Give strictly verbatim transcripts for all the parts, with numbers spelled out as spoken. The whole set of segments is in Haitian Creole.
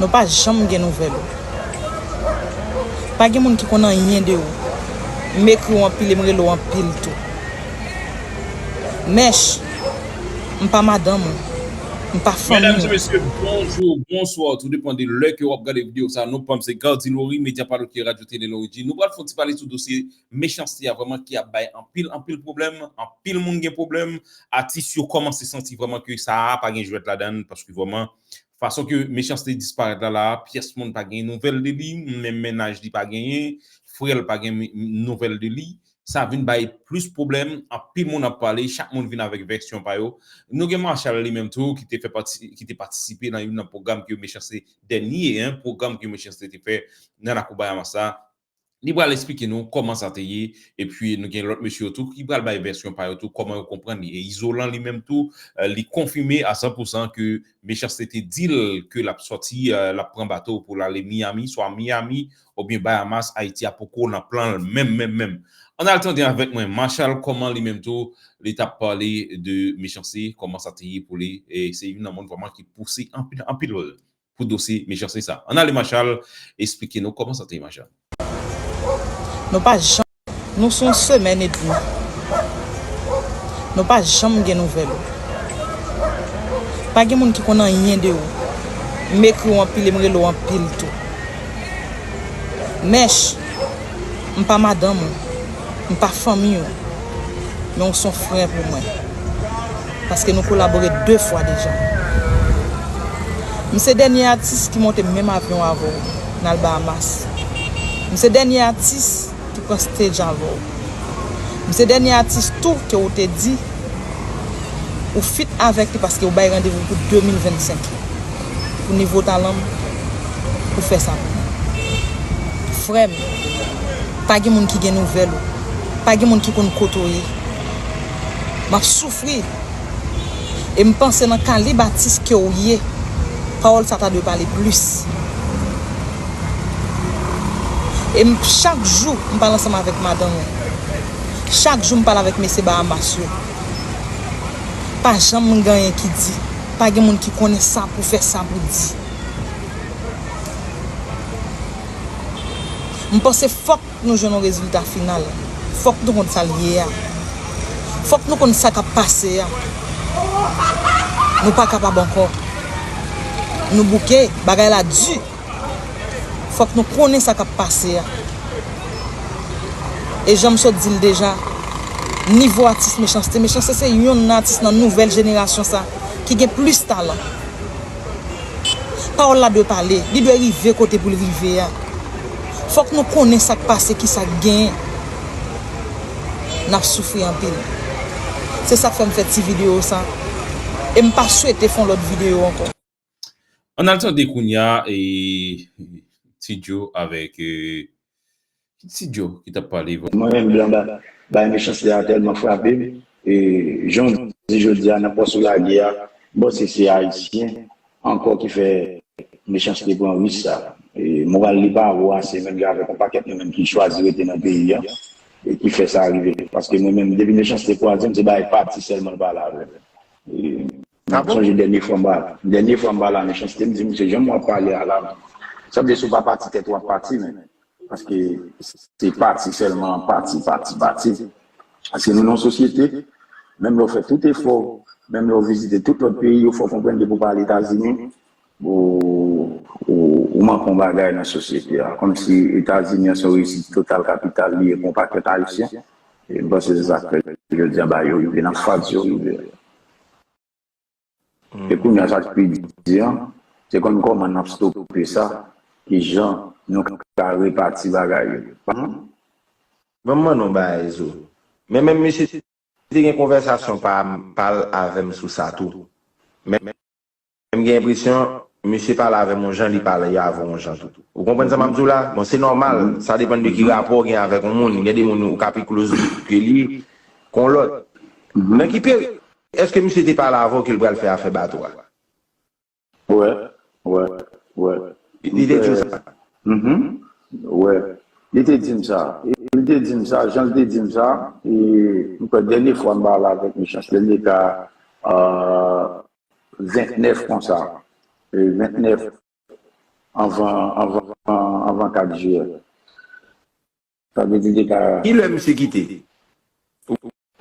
Nou pa janm gen nouvèl ou. Pa gen moun ki konn anyen de ou. M ekri w anpil e m rele w anpil tou. Mèch, m pa madanm ou. M pa fanmi ou. Medam e mesye, bonjou, bonswa, tou depann de lè ke w ap gade videyo sa. Non pa m se Gardy Laurie, medya pale ki Radyo Tele Lauridi. Nou pral fè yon ti pale sou dosye Mechanste a vrèman ki ap bay anpil, anpil pwoblèm, anpil moun gen pwoblèm. Atis yo kòmanse santi vrèman ke sa a pa gen jwèt ladan l, paske vrèman, fason ke Mechanste disparèt la, la a, pyès moun pa gen nouvèl de li, menm mennaj li pa genyen, frè l pa gen mi-, nouvèl de li. Sa vin bay plis pwoblèm, anpil moun ap pale, chak moun vin avèk vèsyon pa yo. Nou gen Marshall li menm tou, ki te fè pati, ki te patisipe nan youn nan pwogram ke Mechanste, dènye, en, pwogram ke Mechanste te fè nan lakou Bahamas la. Li pral esplike nou kòman sa te ye, epi nou gen lòt mesye yo tou ki pral bay vèsyon pa yo tou, kòman yo konprann li. E Izolan li menm tou, eh, li konfime a san pou san ke Mechanste te di l ke l ap sòti, eh, l ap pran bato pou l ale Miami, swa Miami oubyen Bahamas, Ayiti a poko nan plan l menm, menm, menm. Ann al tande avèk mwen, Marshall, kòman li menm tou, li t ap pale de Mechanste, kòman sa te ye pou li, e se youn nan moun vrèman ki pouse anpil, anpil pou dosye Mechanste sa. Ann ale, Marshall, esplike nou kòman sa te ye, Marshall. Nou pa janm, nou se yon semèn edmi. Nou pa janm gen nouvèl ou. Pa gen moun ki konn anyen de ou. M ekri w anpil e m rele w anpil tou. Mèch, m pa madanm ou. M pa fanmi w. Men w se yon frè pou mwen. Paske nou kolabore de fwa deja. M se dènye atis ki monte menm avyon avè w, n al Bahamas. M se dènye atis ki pran stage avè w. M se dènye atis tou ke w te di ou fit avèk li paske w bay randevou pou de mil vennsenk. Pou nivo talan m, ou fè sa pou mwen. Frè m, pa gen moun ki gen nouvèl ou. Pa gen moun ki konn kote w ye. M ap soufri. E m panse nan kalib atis ke w ye, pawòl sa ta dwe pale plis. E m, chak jou, m pale ansanm avèk madanm ou. Chak jou, m pale avèk mesye Bahamas yo. Pa janm gen anyen ki di. Pa gen moun ki konnen sa pou fè, sa pou di. M panse fòk nou jwenn yon rezilta final. Fòk nou konn sa l ye a. Fòk nou konn sa k ap pase a. Nou pa kapab ankò. Nou bouke, bagay la di. Fòk nou konnen sa k ap pase a. E jan m sot di l deja, nivo atis Mechanste, Mechanste se yonn nan atis nan nouvèl jenerasyon sa ki gen plis talan. Pawòl la dwe pale, li dwe rive kote pou l rive a. Fòk nou konnen sa k pase, ki sa k genyen. N ap soufri anpil. Se sa k fè m fè ti videyo sa. E m pa swete fè yon lòt videyo ankò. Ann al tande kounye a, e, Ti Djo avèk, e, Ti Djo ki t ap pale. Mwen menm, blan ba-, bay Mechanste a tèlman frape m. E, jan w di jodi a, nan pòs ou lage a, m panse se Ayisyen ankò ki fè Mechanste pran risk sa. E, moral li pa wo ase, menm jan avèk yon pakèt nou menm ki chwazi rete nan peyi a, e ki fè sa rive. Paske mwen menm, depi Mechanste kwaze m, se bay pati sèlman l pale avè m. E, Ah bon? Sonje dènye fwa m pa, dènye fwa m pale a Mechanste, m di misye, jan w ap pale a la, sa vle di si w pa pati tèt ou ap pati, men. Paske se pati sèlman, pati, pati, pati. Paske nou nan yon sosyete, menm lè w fè tout efò, menm lè w vizite tout lòt peyi, yo fè w konprann depi w pa al Etazini, ou, ou, ou manke yon bagay nan sosyete a. Kòmsi Etazini an se yon reyisit total kapital li ye pou yon pakèt Ayisyen. E m panse se sa k fè jodi a bagay yo rive nan faz yo rive. E kounye a, sa k pi di an, se konn kòman n ap stope sa, kijan nou ka repati bagay yo. Ban m mande w bagay, Zo. Men menm misye te gen konvèsasyon pa, pa l avè m sou sa tou. Men, men m gen enpresyon, misye pale avè m yon jan, li pale avè w yon jan tou. Ou konprann sa m ap di w la? Bon, se nòmal, sa depann de ki rapò w gen avèk yon moun. Gen de moun ou ka pi close ke li, kon lòt. Nan ki peri-, Èske misye te pale avè w ke l pral fè afè bato a? Wè, wè, wè. Li, li te di w sa? Mhm. Wè. Li te di m sa. Li te di m sa, jan l te di m sa, e m kwè dènye fwa m pale avèk Mechanste, li te ka, euh, ventnèf konsa. E ventnèf, anvan, anvan, anvan kat jiyè. Sa vle di te ka. Ki lè misye kite?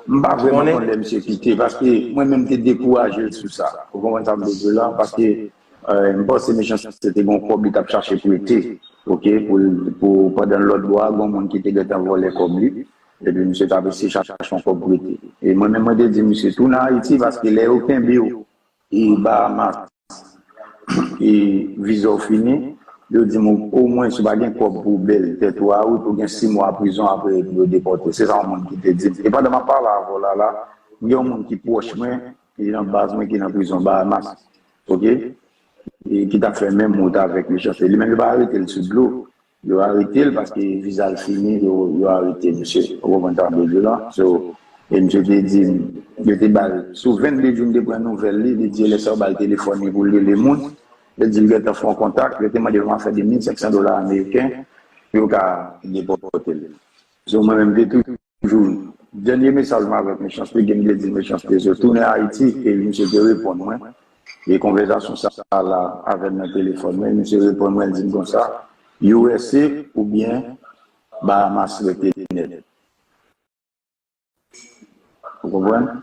M pa vrèman konn lè misye kite, paske mwen menm te dekouraje l sou sa. Ou konprann sa m vle di w la? Paske, eh, m panse Mechanste te gen yon kòb li t ap chache prete, oke, pou, pou pandan lòt bò a, gen yon moun ki te gentan vòlè kòb li, epi misye t ap eseye chache yon kòb prete. E mwen menm, mwen te di misye, tounen Ayiti, paske lè yo kenbe w, e Bahamas, e viza w fini, yo di m, omwen, si w pa gen kòb pou w bèl tèt ou a, wi, pou w gen sis mwa prizon apre yo depòte w. Se sa yon moun ki te di m. E pandan m ap pale avè w la, la, gen yon moun ki pwòch mwen, ki nan baz mwen, ki nan prizon Bahamas. Oke? E ki t ap fè menm wout avèk Mechanste. Li menm, yo pa arete l sou dlo. Yo arete l paske viza l fini, yo, yo arete misye. Ou konprann sa m vle di w la? So, e misye te di m, yo te ba l, sou vennde jou m te pran nouvèl li, li di lè sa yo ba l telefòn li pou l rele moun. Yo di l gentan fè yon kontak, yo te mande l yon afè de mil senk san dola ameriken pou yo ka depòte l. So, mwen menm, m te toujou, dènye mesaj mwen avèk Mechanste, gen m te di Mechanste, so, tounen Ayiti, e misye te reponn mwen. E konvèsasyon sa la avè m nan telefòn mwen, misye reponn mwen, l di m konsa, U S A oubyen Bahamas rete nèt. Ou konprann?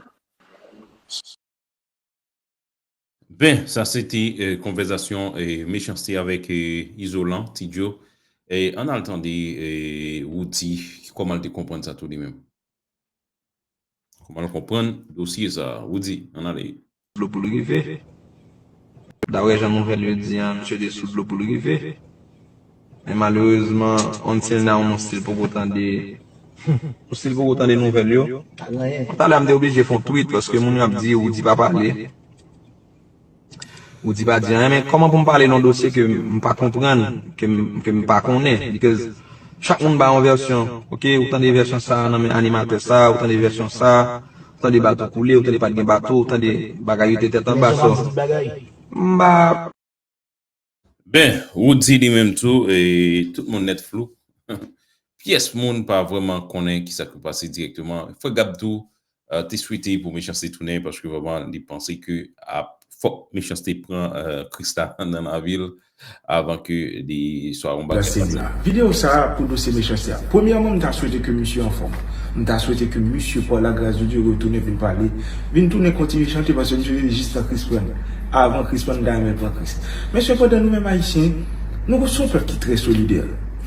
Ben, sa se te eh, konvèsasyon eh, Mechanste avèk eh, Izolan, Ti Djo. Eh, ann al tande eh, Roody, kòman l te konprann sa tou li menm. Kòman l konprann dosye sa, Roody, ann ale. Dlo pou l rive. Daprè jan nouvèl yo di an, misye te sou dlo pou l rive. Men malerezman, until now, nou still poko tande, nou still poko tande nouvèl yo. Talè a m te oblije fè yon tweet paske moun yo ap di Roody pa pale. Roody pa di anyen, men kòman pou m pale nan dosye ke m pa konprann, ke m, ke m pa konnen? Because chak moun bay yon vèsyon, oke, ou tande vèsyon sa nan men animatè sa, ou tande vèsyon sa, ou tande bato koule, ou tande pa t gen bato, ou tande bagay yo te tèt anba, so. M pa. Ben, Roody li menm tou, e, tout moun nèt flou. Pyès moun pa vrèman konnen kisa k pase dirèkteman. Frè Gab tou, eh, te swete pou Mechanste tounen paske vrèman li panse ke ap fòk Mechanste pran eh, Christa nan lavi l avan ke li swa yon bagay pase. Videyo sa a pou dosye Mechanste a. Premyèman, m ta swete ke misye anfòm. M ta swete ke misye, par la grâce de Dieu, retounen vin pale, vin tounen kontinye chante paske misye vin jis nan Chris Brown. Avan Chris Brown ta renmen pran Chris. Men sepandan, nou menm Ayisyen, nou se yon pèp ki trè solidè.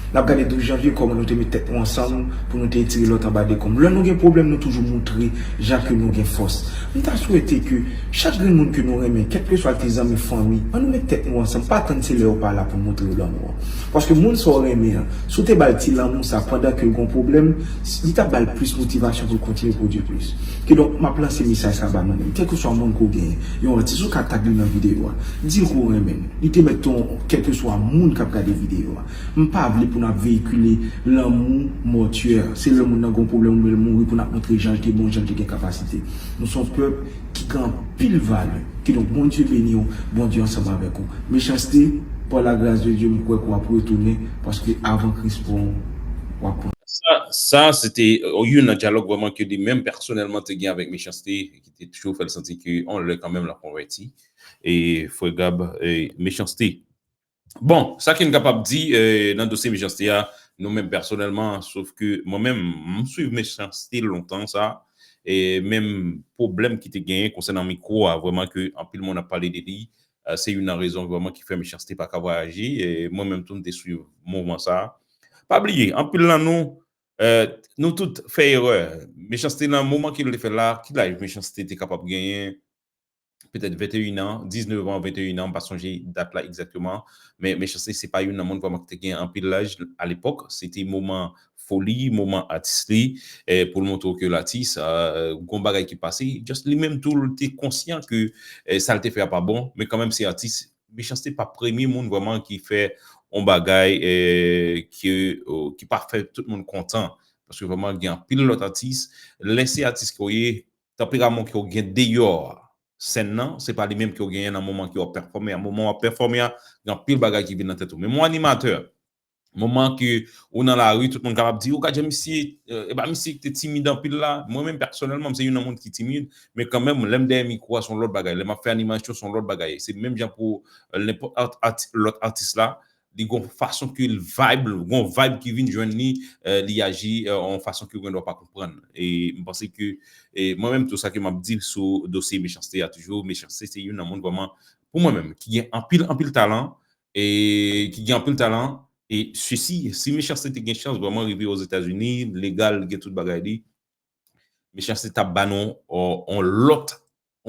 N ap gade douz janvye kòman nou te met tèt nou ansanm pou nou te retire lòt anba dekonm. Lè nou gen pwoblèm, nou toujou moutre jan ke nou gen fòs. M ta swete ke chak grenn moun ke nou renmen, kèlkeswa l te zanmi, fanmi, ann nou met tèt nou ansanm, pa tann se lè yo pa la pou moutre yo lanmou an. Paske moun sa w renmen an, si w te ba l ti lanmou sa pandan ke l gen yon pwoblèm, li t ap ba l plis motivasyon pou l kontinye pwodui plis. Kidonk, m ap lanse mesaj sa ba nou menm. Kèlkeswa moun ke w genyen, yon atis, ou ka tag li nan videyo a. Di l ke w renmen l. Li te mèt yon kèlkeswa moun k ap gade videyo a. M pa vle pou n ap veyikile lanmou mòtyè. Se lè moun nan gen yon pwoblèm oubyen l mouri pou n ap montre jan l te bon, jan l te gen kapasite. Nou se yon pèp ki gen anpil valè. Kidonk, Bondye beni w, Bondye ansanm avèk ou. Mechanste, par la grâce de Dieu, m kwè ke w ap retounen, paske avan Kris pran w, w ap pran. Sa, sa se te youn nan dyalòg vrèman ke li menm pèsonèlman te gen avèk Mechanste, ki te toujou fè l santi ke yon lè kanmenm l ap konvèti. E frè Gab, e Mechanste. Bon, sa ke n kapab di eh, nan dosye Mechanste a, nou menm pèsonèlman, sof ke mwen menm, m swiv Mechanste lontan sa, e menm pwoblèm ki te genyen konsènan mikwo a, vrèman ke anpil moun ap pale de li, eh, se youn nan rezon vrèman ki fè Mechanste pa ka vwayaje, e mwen menm tou m te swiv mouvman sa. Pa bliye, anpil nan nou, eh, nou tout fè erè. Mechanste nan moman ke l te fè la, ki laj Mechanste te kapab genyen? Petèt venteyen an, diznèf an, venteyen an, m pa sonje dat la egzakteman, men Mechanste se pa youn nan moun vrèman ki te gen anpil laj alepòk, se te moman foli, moman atis li, eh, pou l montre w ke l atis, eh, gon bagay ki pase, just li menm tou l te konsyan ke eh, sa l te fè a pa bon, men kanmenm se atis, Mechanste pa premye moun vrèman ki fè on bagay eh, ki, oh, ki pa fè tout moun kontan, paske vrèman gen anpil lòt atis, lè se atis ke w ye, tanperaman ke w gen deyò sèn nan, se pa li menm ke w genyen nan moman ke w ap pèfòme a. Moman w ap pèfòme a, gen anpil bagay ki vin nan tèt ou. Men yon animatè, moman ke ou nan lari, tout moun kapab di, ou gad jan misye, eh, e pa misye ki te timid anpil la. Mwen menm pèsonèlman, m se youn nan moun ki timid, men kanmenm, lè m dèyè mikwo a, se yon lòt bagay. Lè m ap fè animasyon, se yon lòt bagay. Se menm jan pou eh, nenpòt art, art, lòt atis la. li gon fason ke l vibe, gon vibe ki vin jwenn li, eh, li aji, eh, yon fason ke ou gen dwa pa konprann. E m panse ke, e mwen menm, tou sa ke m ap di sou dosye Mechanste a toujou, Mechanste se youn nan moun vrèman, pou mwen menm, ki gen anpil, anpil talan, e ki gen anpil talan, e si, si Mechanste te gen chans vrèman rive Ozetazini, legal, gen tout bagay li, Mechanste t ap ba nou, o, on lòt,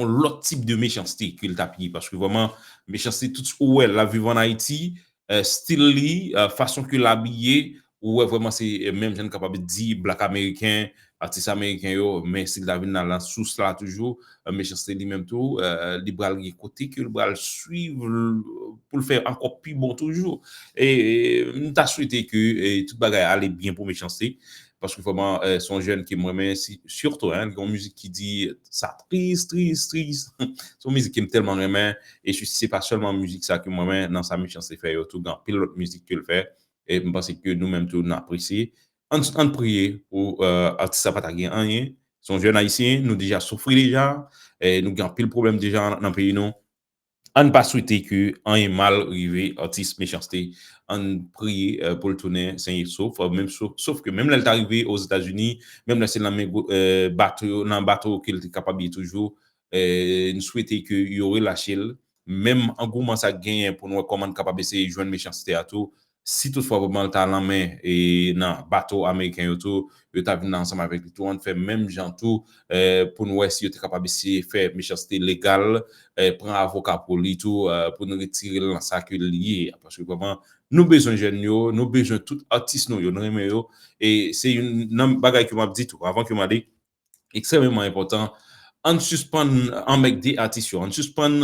on lòt tip de Mechanste ke l t ap ye. Paske vrèman, Mechanste, tout ou wè l ap viv ann Ayiti, eh, stil li, eh, fason ke l abiye, ou wè vrèman se, eh, menm jan n kapab di black ameriken, atis ameriken yo, men si l ta vin nan, nan sous la toujou, eh, Mechanste li menm tou, eh, li pral gen kote ke l pral swiv l, pou l fè ankò pi bon toujou. E, e m ta swete ke, eh, tout bagay ale byen pou Mechanste. Paske vrèman, eh, se yon jèn ke m renmen, si, sitou, hein, li gen yon mizik ki di sa tris, tris, tris. Se yon mizik ke m tèlman renmen, e si se pa sèlman mizik sa ke m renmen, nan sa Mechanste fè yo tou, gen anpil lòt mizik ke l fè, e m panse ke nou menm tou, n apresye. Ann, ann priye pou, eh, atis sa pa ta gen anyen. Se yon jèn ayisyen, nou deja soufri deja, e nou gen anpil pwoblèm deja nan, nan peyi nou. Ann pa swete ke anyen mal rive atis Mechanste. Ann priye, eh, pou l tounen sen e sof, eh, menm sof, sof ke menm lè l ta rive Ozetazini, menm lè se nan men gwo, eh, bato yo, nan bato ke l te kapab ye toujou, eh, n swete ke yo relache l. Menm angouman sa k genyen pou n wè kòman n kapab eseye jwenn Mechanste a tou, si toutfwa vrèman l ta lanmen e nan bato ameriken yo tou, yo ta vin ansanm avèk li tou, ann fè menm jan tou, eh, pou n wè si yo te kapab eseye fè Mechanste legal, eh, pran avoka pou li tou, eh, pou n retire l nan sa ke l ye a. Paske vrèman, nou bezwen jèn yo, nou bezwen tout atis nou yo, nou renmen yo. E se youn nan bagay ke m ap di tou, avan ke m ale, ekstrèmeman enpòtan, ann sispann anmègde atis yo, ann sispann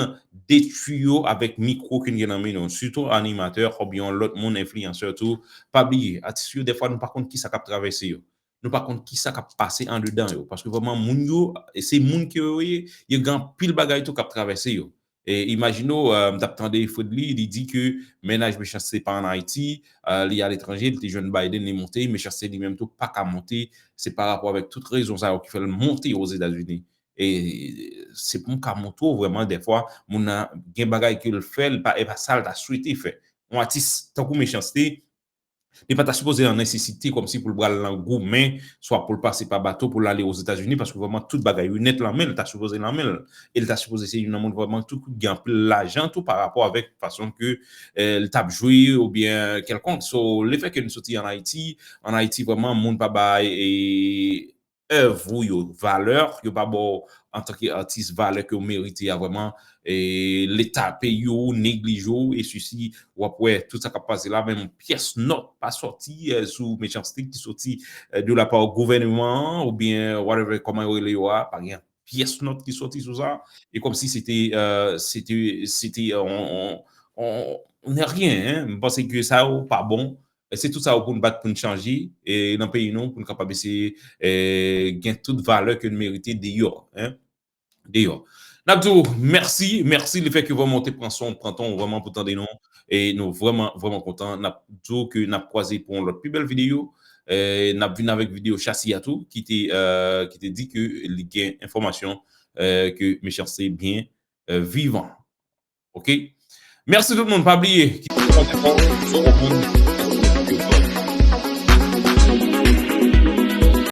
detwi yo avèk mikwo ke n gen nan men nou, sitou animatè oubyen yon lòt moun, enfliyansè tou. Pa bliye, atis yo, dèfwa nou pa konn kisa k ap travèse yo. Nou pa konn kisa k ap pase andedan yo. Paske vrèman, moun yo, e se moun ke yo ye, yo gen anpil bagay tou k ap travèse yo. E imajine w, eh, m t ap tande Fredly, li di ke mennaj Mechanste pa ann Ayiti, eh, li aletranje, li te jwenn Biden, li monte, Mechanste li menm tou pa ka monte, se pa rapò avèk tout rezon sa yo ki fè l monte Ozetazini. E se pou m ka montre w vrèman, dèfwa, moun nan gen bagay ke l fè, l pa, e pa sa l ta swete fè. Yon atis tankou Mechanste, li pa ta sipoze nan nesesite kòmsi pou l pral nan goumen, swa pou l pase pa bato pou l ale Ozetazini, paske vrèman tout bagay yo nèt nan men l, ta sipoze nan men l. E l ta sipoze se youn nan moun vrèman tou ki gen anpil lajan tou pa rapò avèk fason ke, eh, l t ap jwe oubyen kèlkonk. So, lefètke n soti ann Ayiti, ann Ayiti vrèman moun pa bay, e, èv ou yo valè, yo pa ba w antanke atis valè ke w merite a vrèman, e Leta peyi w neglije w, e sisi, w ap wè tout sa k ap pase la, menm pyès nòt pa sòti, eh, sou Mechanste ki soti, eh, de la pa gouvènman an, oubyen whatever, kòman yo rele yo a, pa gen pyès nòt ki sòti sou sa, e kòmsi se te, eh, se te, se te, eh, on, on, on, on eryen, hein. M panse ke sa yo pa bon, e se tout sa yo pou n bat pou n chanje, e nan peyi nou, pou n kapab eseye, eh, gen tout valè ke n merite deyò, hein, deyò. N ap di w mèsi, mèsi lefètke vrèman w te pran son, pran tan w vrèman pou tande nou. E nou vrèman, vrèman kontan. N ap di w ke n ap kwaze pou yon lòt pi bèl videyo. Eh, n ap vin avèk videyo Chasi a tou, ki te, eh, ki te di ke li gen enfòmasyon, eh, ke Mechanste byen, eh, vivan. Ok? Mèsi tout moun, pa bliye.